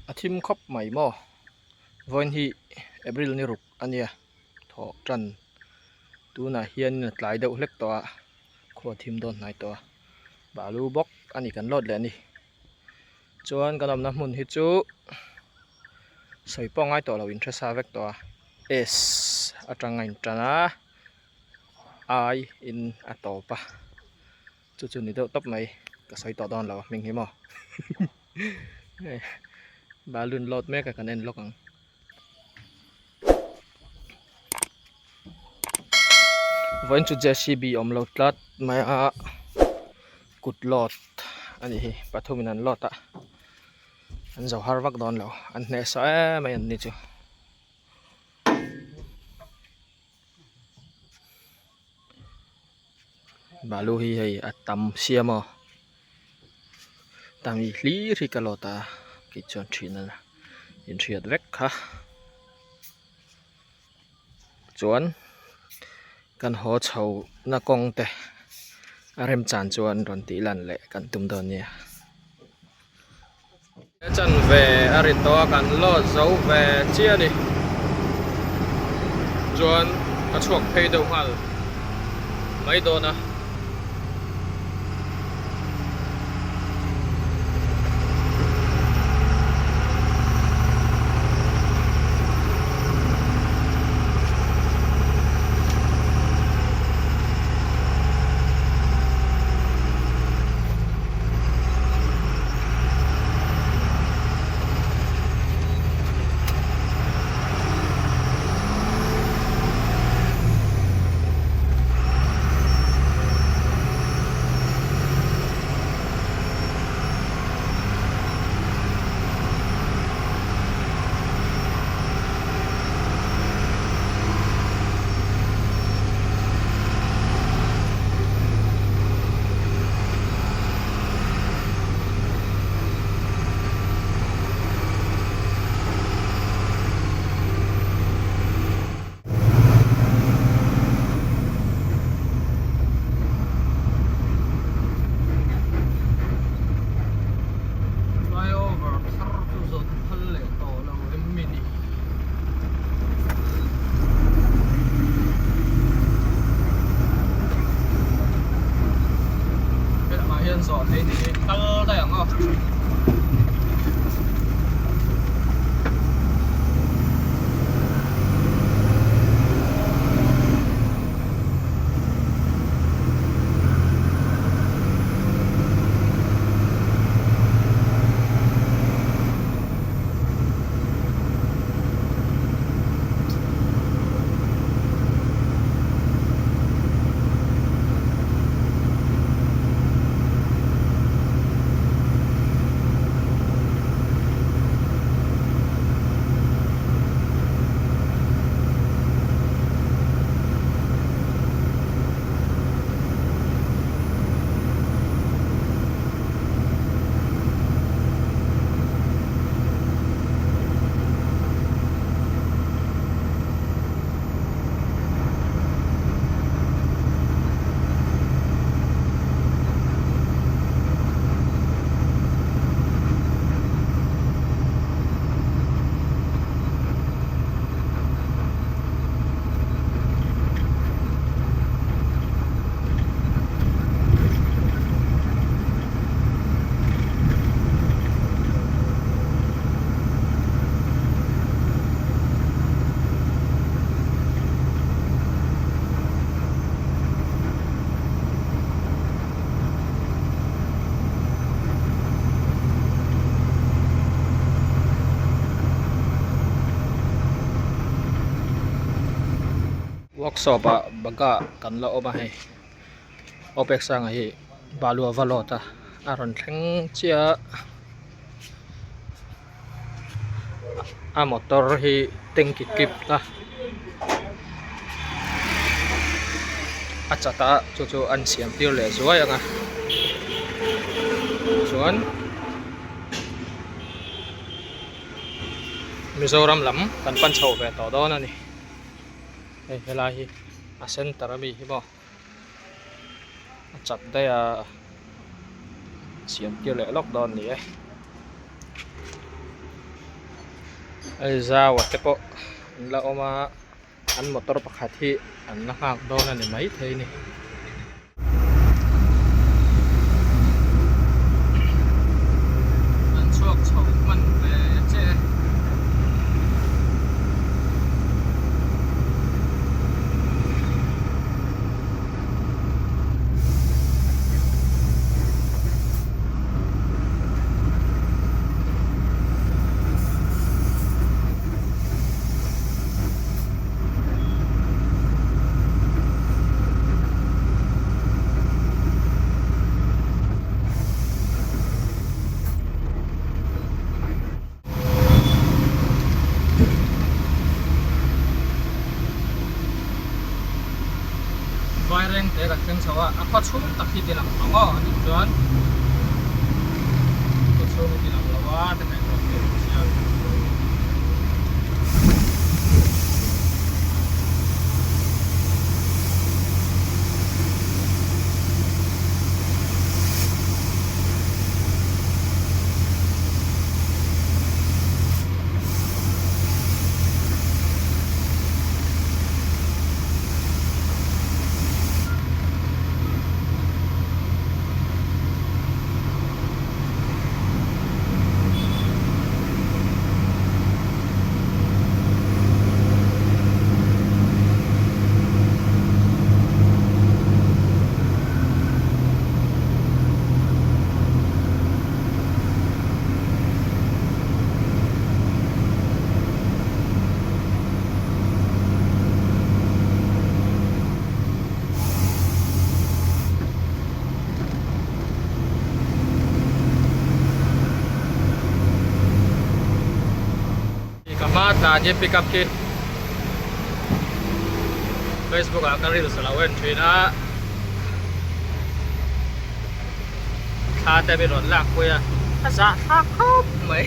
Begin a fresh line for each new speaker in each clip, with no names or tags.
A thim khawp mai maw? Vawiin hi April ni ruk a nia thawh tan. Tunah hian a tlai deuh hlek tawh a, khua thim dawn hnai tawh a, balu bawk a ni kan lawt leh a ni. Chuan kan awmna hmun hi chu sawi pawh ngai tawh lo in hre sa vek tawh a, S atang a intan a, I in a tawp a. Chu chu ni deuh tawp mai ka sawi tawh dawn lo a hming hi maw balloon load mek a kan en lawk ang. Vawiin chu JCB awm lo tlat mai a kut load a nih hi pathum in an load a an zo har vak dawn lo an hnehsawh em mai an ni chu. Balu hi hei a tam sia maw tami hlir hi ka lawt a kei chuan thin a inhriat vek kha chuan kan haw chho na kawng te a remchan chuan rawn tih lan leh kan tum dawn nia. Chanve a ri tawh a kan load zo ve chiah a ni chuan ka chhuak phei deuh nghal mai dawn a. Flyover thar chu zawt phal leh tawh lo em mi ni. Helamah hian zawh theih ni hi kal daih ang aw. Workshop ah bagha kan la awm a hei Opek sanga hi balu a va lawt a a rawn thleng chiah a a motor hi tanki kip a a chat a chu chu an siam tir leh zuai ang a chuan Mizoram lam kan pan chho ve tawh dawn a ni. Hei helai hi a center ami hi maw a chat daih a siam tir leh lawk dawn a ni e. Hei zau ah te pawh an la awm a an motor pakhat hi an la nghak dawn a ni maithei a ni. An chhuak chho hman ve che e. Vaireng te kan thleng chho a, a khaw chhung tak hi ti lang lo aw a nih chuan khaw chhung hi ti lang lo a ka ngaihtuah ve rih sia. Ka hma tlan hi pick up khi Facebook ah ka reels a lo en thin a thla te min rawn lak pui a a zah thlak khawp mai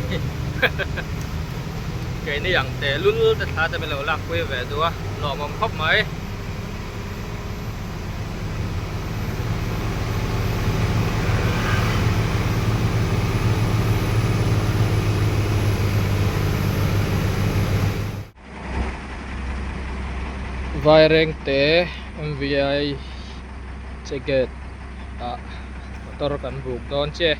keini ang teh lul te thla te min lo lak pui ve duh a lawmawm khawp mai. Vairengte MVI che gate ah motor kan buk dawn che.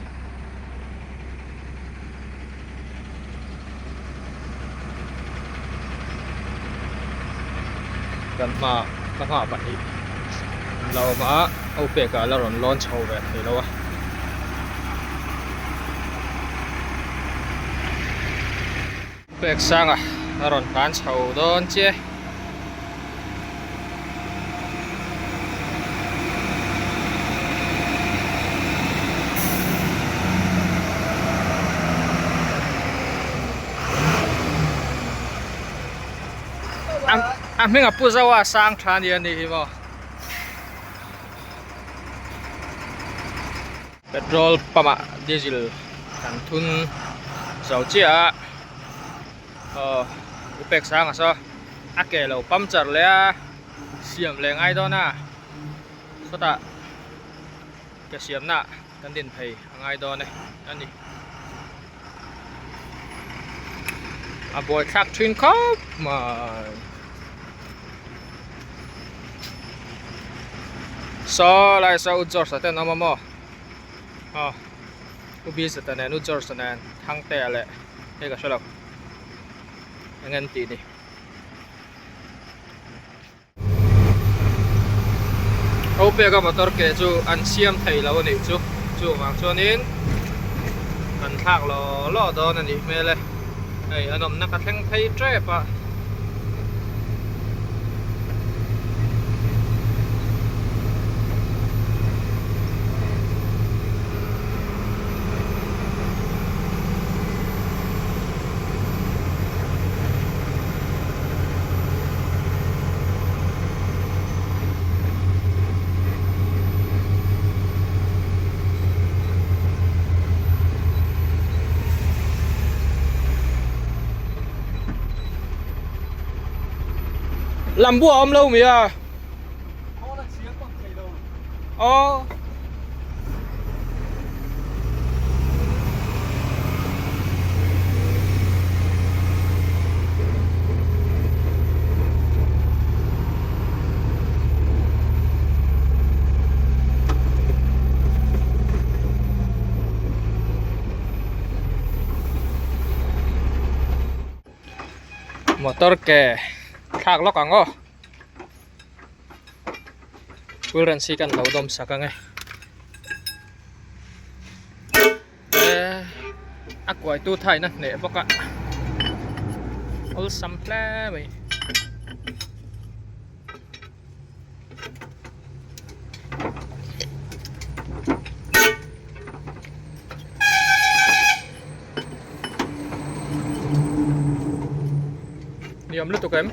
Kan hma ka nghah pahnih an la awm a a upek ah la rawn lawn chho ve thei lo a. Upek sanga a rawn tlan chho dawn chiah e. A hming a pu zo a sang tha ni a nih hi maw. Petrol pump ah diesel kan thun zo chiah a aw u pek sang a saw a ke lo puncture leh a siam leh ngai dawn a sawtah ke siamna kan din phei a ngai dawn e a ni. A buaithlak thin khawp mai. Saw lai saw u George a ten awm a maw aw u Biza te nen u George nen Thangtea leh hei ka hre lo eng nge an tih ni. Opeka motor ke chu an siam thei lo a nih chu chuvang chuanin kan thlak law law dawn a nih hmel e hei an awmna ka thleng phei tep a. Lambu a awm lo mi a. Aw. Motor ke thlak lawk ang aw. Wheel wrench hi kan lo dawm sak ang e. A kuaitu thaina hneh bawk a awlsam hle mai. Niam lutuk em?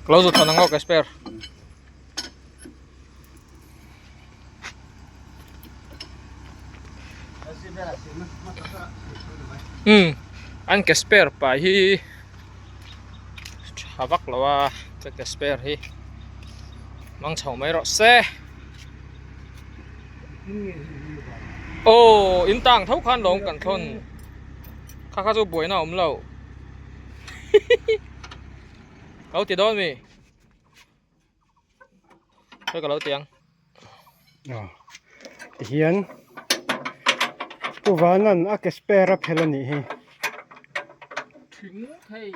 Lo zu thawn ang aw ka spare. Um an ke spare pai hi tha vak lo a ka ke spare hi mang chho mai rawh se. Aw in tang tho khan lawm kan thawn kha kha chu buaina a awm lo ka lo ti dawn mi hei ka lo ti ang.
Aw tihian Pu Vanan a ke spare a phel a nih hi.
Thing thei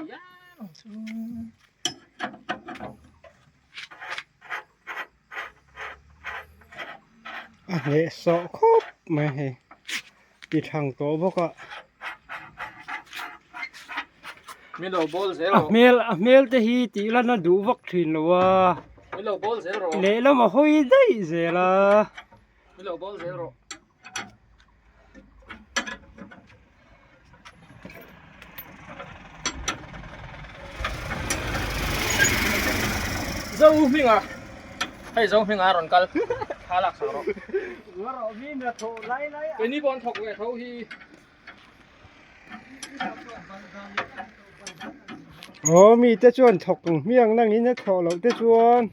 ang chu.
A hneh sawh khawp mai hei ti thang tawh bawk a.
Min lo bawl zel
A
rawh.
hmel a hmel te hi tih lan a duh vak thin lo a.
Min lo bawl zel rawh.
Lehlam a hawi daih zel a.
Min lo bawl zel rawh. Zo hminga hei zo hminga a rawn kal thla lak sak rawh keini pawh an thawk ve tho hi.
Aw mite chuan thawk ang hmiang nangin a thawh loh te chuan.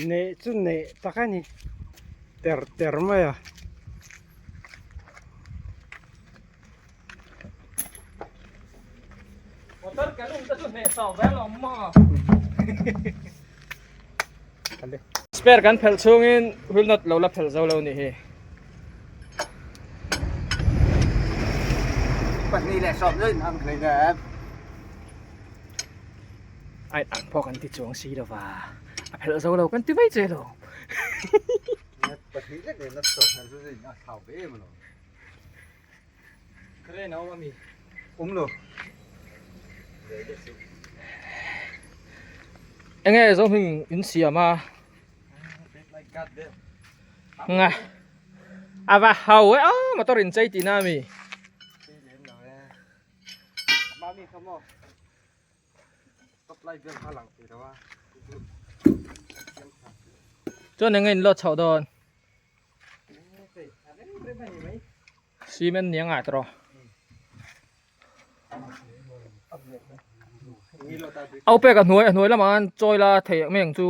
Neh chu neh tak a ni ter ter mai a.
Motor ke lung te chu hneh chau ve lo maw. Spare kan phelh chhungin wheel nut lo la phelh zo lo nih hi.
Pahnih leh sawm zui ang hlei em.
Ai ang pawh kan ti chuang si lo va. A phelh zo lo kan ti mai che lo.
Pahnih lek leh nut sawm phelh zui a thlau ve em lo.
Crane a awm ami?
Awm lo.
Enge zo hming in siam a? Nga. Ava hau e a motor in chei tihna ami? Chuan enge in load chhoh dawn? Cement ni anga tawh au pek a hnuai a hnuai lamah khan chawi la thei ang mai ang chu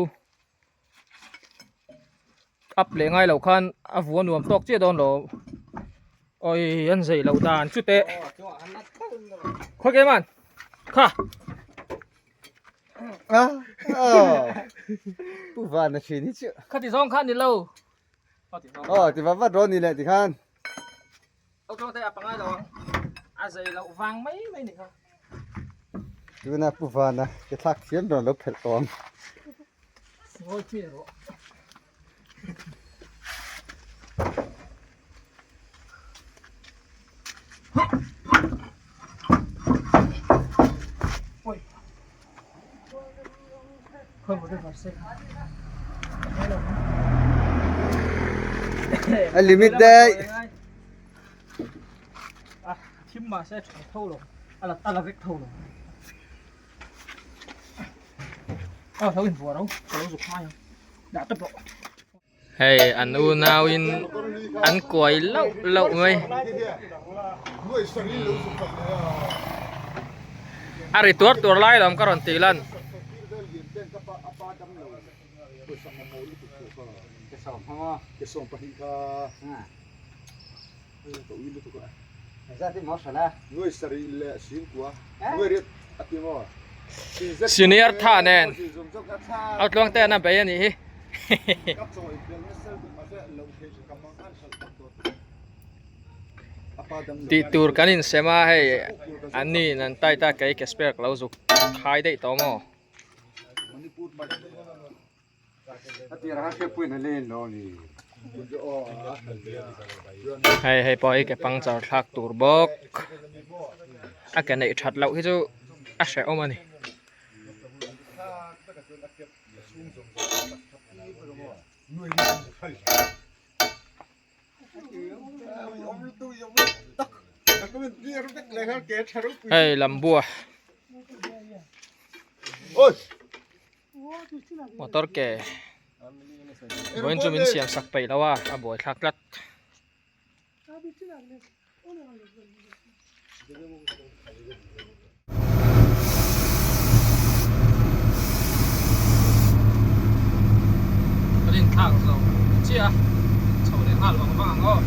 up leh ngai lo khan a vua nuam tawk chiah dawn lo awi an zei loh dan chu teh khawi ke man kha.
Pu van a thin hi chu.
Khati zawng khan ni lo.
Aw ti va vat rawn ni leh tikhan.
Auto te a pangai lo ang. A zei loh vang mai mai ni kha.
Tuna Pu Vana ke thlak thiam rawn lo phelh tawh ang.
Ngawi hmiah rawh.
A limit daih.
A thim mah se tha tho lo a la vek tho lo a lo in vuah ro ka lo zuk hmai ang dah tawp rawh. Hei an unau in an kuai lauh lauh mai. A ri tuar tuar lai lawm ka rawn tih lan.
sawm kha maw?
Ke sawm pahnih kha. Ka ui lutuk a.
Engzat i maw hralh a?
Nuai sarih leh singkua. Nuai riat a ti maw?
Senior tha nen a tluang te an a bei a nih hi. Tih tur kan insem a hei an ni in an tight a kei ke spare ka lo zuk khai daih tawh maw. Hei hei pawh hi ke puncture thlak tur bawk a ke neih that loh hi chu a hrehawm a ni. Hei lambua motor ke vawiin chu min siam sak peih lo a a buaithlak tlat. Kan inthlak zo chiah a chho leh nghal vang vang ang aw.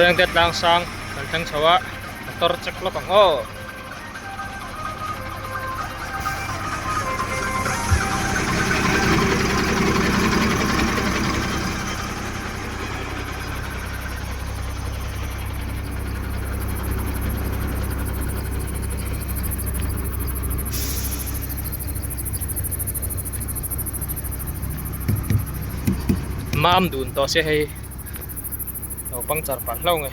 Vengte tlang sang kan thleng chho a motor check lawk ang aw. Mam dun tawh se hei lo puncture palh hlauh nge.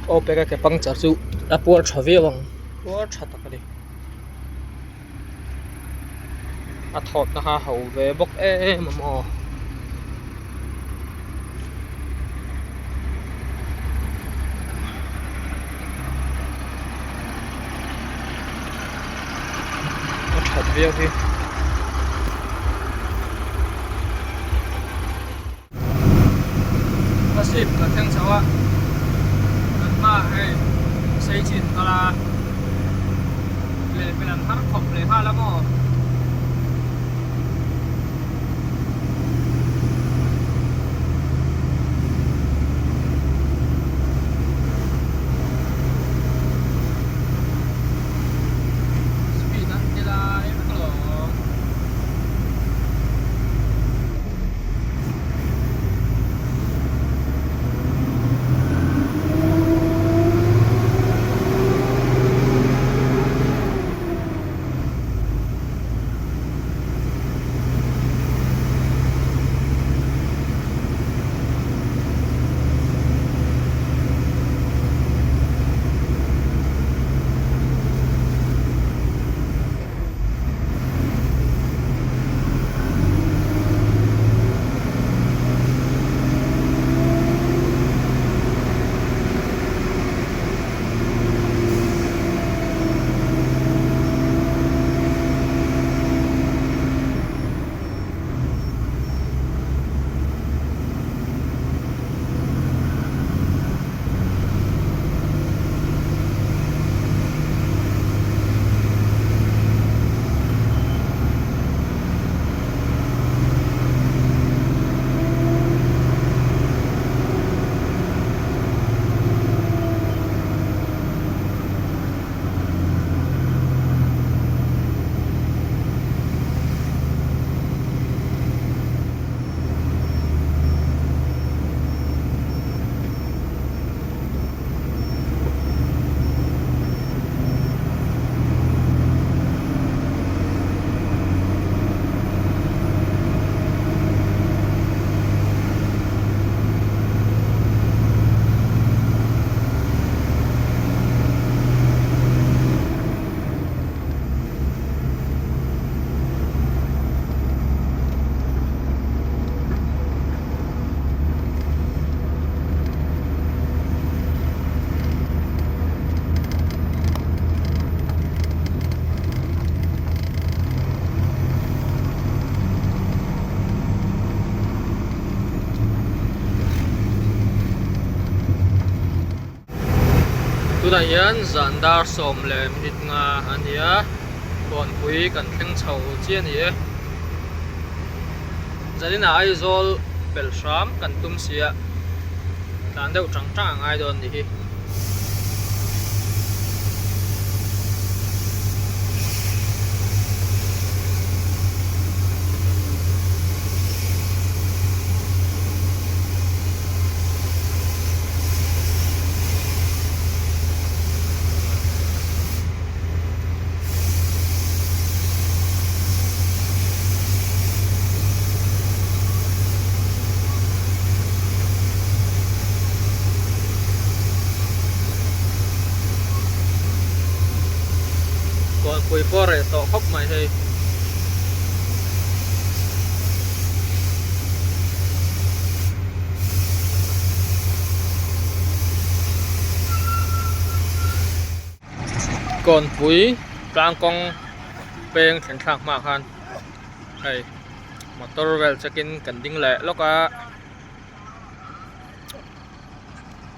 Aw peka ke puncture chu a puar tha viau ang puar tha tak a ni a thawt na kha a ho ve bawk em em a maw. A that viau hi. A sip ka thleng chho a, kan hmaah hei sei chin kal a, lehpel an har khawp leh nghal a maw. Speed an ti lai vek alawm. Tunah hian zan dar sawm leh minute nga a ni a kawnpui kan thleng chho chiah a ni e zaninah Aizawl pel hram kan tum si a tlan deuh tang tang a ngai dawn a ni hi. Kawnpui pawh reh tawh khawp mai hei. Kawnpui tlang kawng peng thlen thlak hmaah khan hei motor vel check in kan ding leh lawk a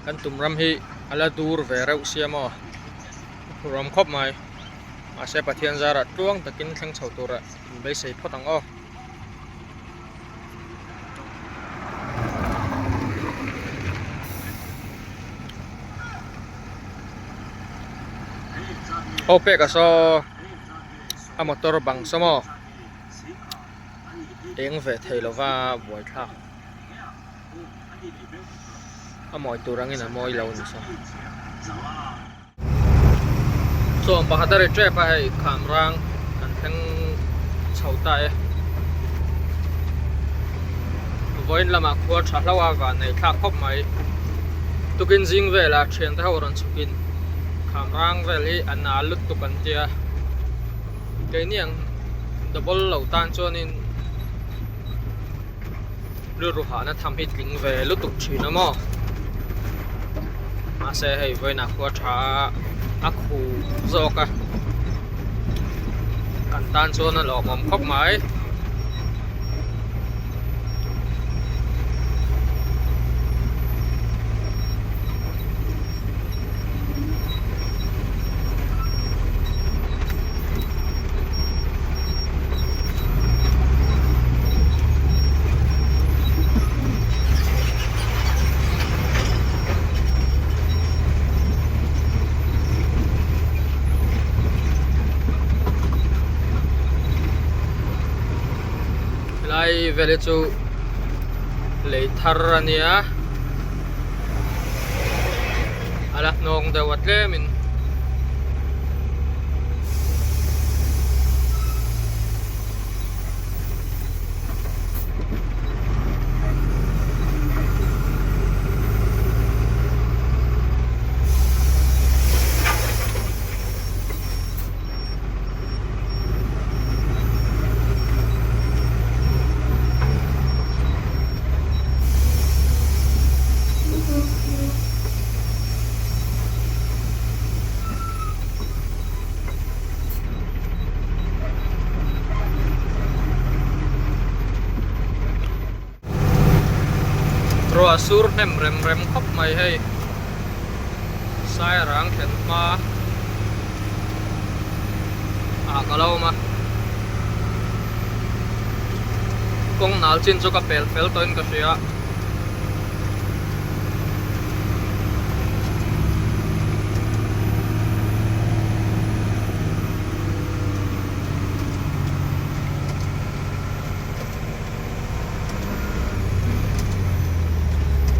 kan tum ram hi a la dur ve reuh sia maw rawm khawp mai. Mahse Pathian zarah tluang takin thleng chho tura inbeisei phawt ang aw. Ho pek a saw a motor bang saw maw eng ve thei lova buaithlak a mawi tur angin a mawi lo a ni saw. Chuan pakhat a ri tep a hei kham rang kan thleng chho ta e. Vawiin lamah khua tha hlauh a van nei thlak khawp mai. Tukin zing velah thiante ho rawn chhukin kham rang vel hi a nal lutuk an tia. Keini ang double lo tan chuanin rilru hahna tham hi tling ve lutuk thin a maw mahse hei vawiinah khua tha a khu zawk a kan tan chuan a lawmawm khawp mai. Helai vel hi chu lei thar a nia a la hnawng deuh a tlem in. Ruah sur hnem rem rem khawp mai hei Sairang thlen hma ah ka lo awm a kawng nal chin chu ka pel fel tawhin ka hria.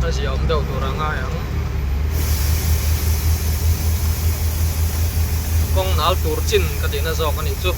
A ziah awm deuh tur a ngai ang. Kawng nal tur chin ka tihna zawk a nih chu.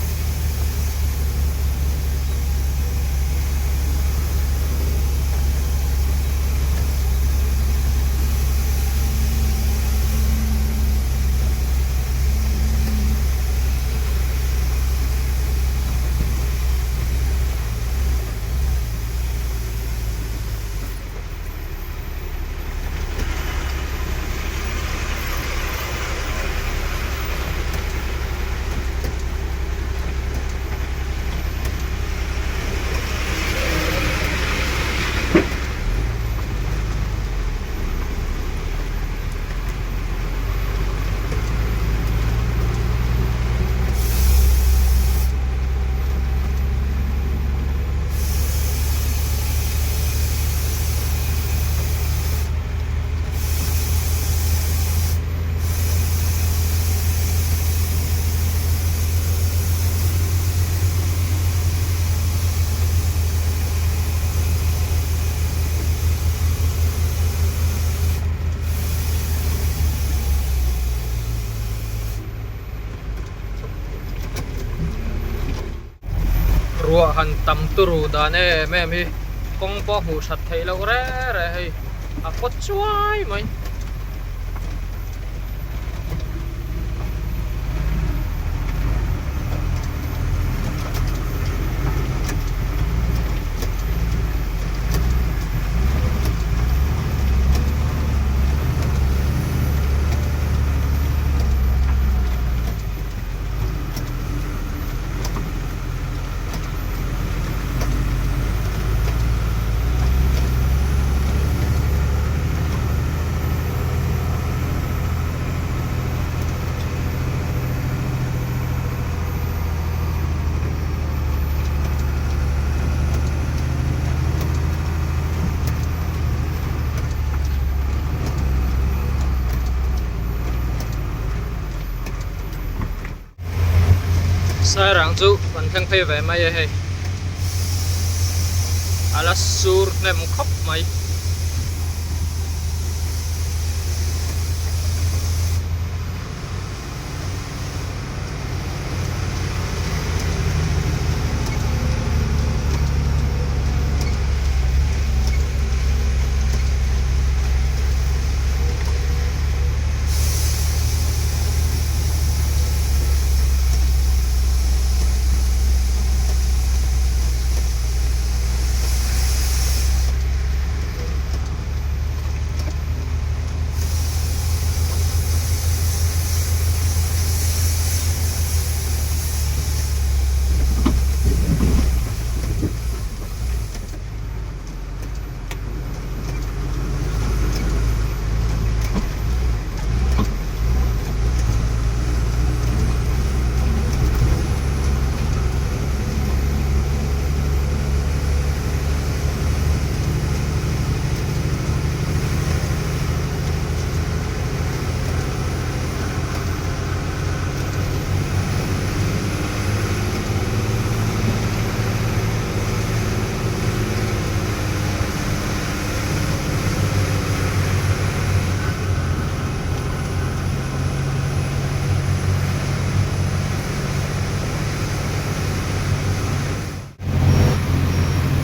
Ruah han tam turu dan em em hi kawng pawh hmuh that theih loh re re hei a kawt chuai mai. Sairang chu kan thleng phei ve mai e hei a la sur hnem khawp mai.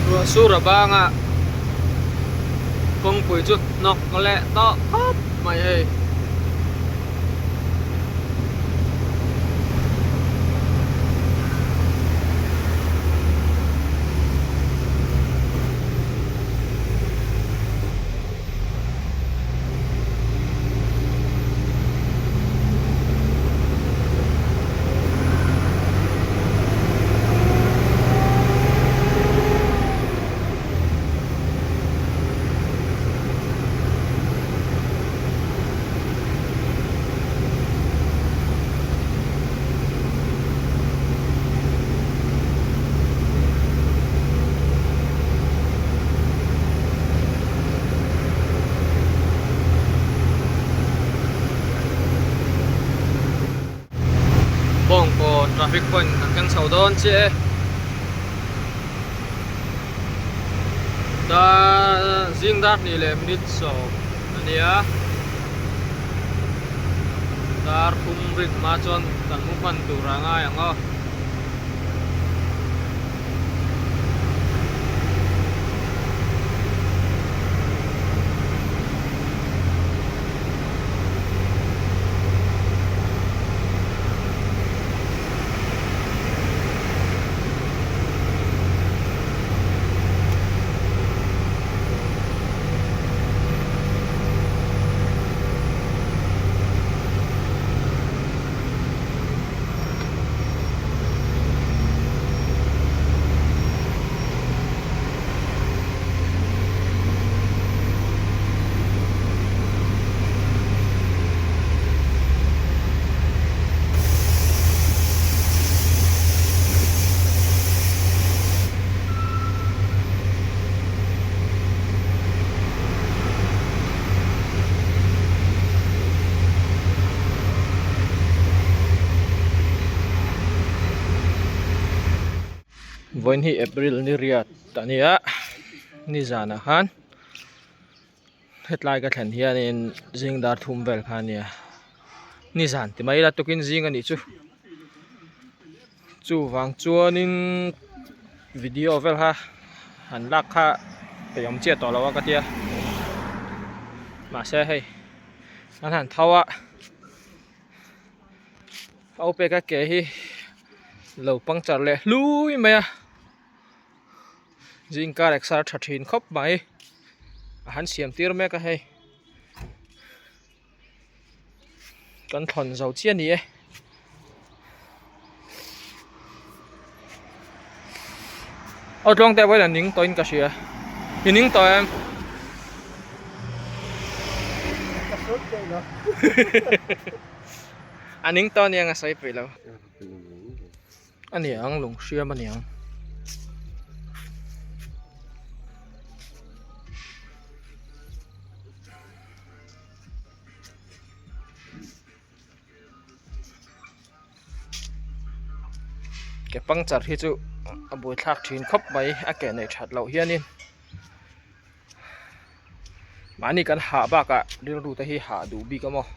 Ruah sur a bang a kawngpui chu hnawk leh tawh khawp mai hei. Bawngkawn traffic point kan thleng chho dawn chiah e dar zing dar hnih leh minute sawm a nia dar thum rin hma chuan kan mu hman tur a ngai ang aw. Vawiin hi April ni riat a ni a nizanah khan hetlai ka thlen hianin zing dar thum vel kha a nia nizan ti mai ila tukin zing a nih chu chuvang chuanin video vel kha han lak kha peih awm chiah tawh lo a ka tia mahse hei an han tho a au peka ke hi lo puncture leh hlui mai a zing kar exer tha thin khawp mai a han siam tir mek a hei. Kan thawn zo chiah a ni e. Aw tluang teh pawhin a ning tawhin ka hria. I ning tawh em?
Ka sawi peih lo.
A ning tawh aniang a sawi peih lo. A niang lung hriam a niang. Ke puncture hi chu a buaithlak thin khawp mai a ke neih that loh hianin mahni kan hah bakah rilru te hi hah duh bik a maw.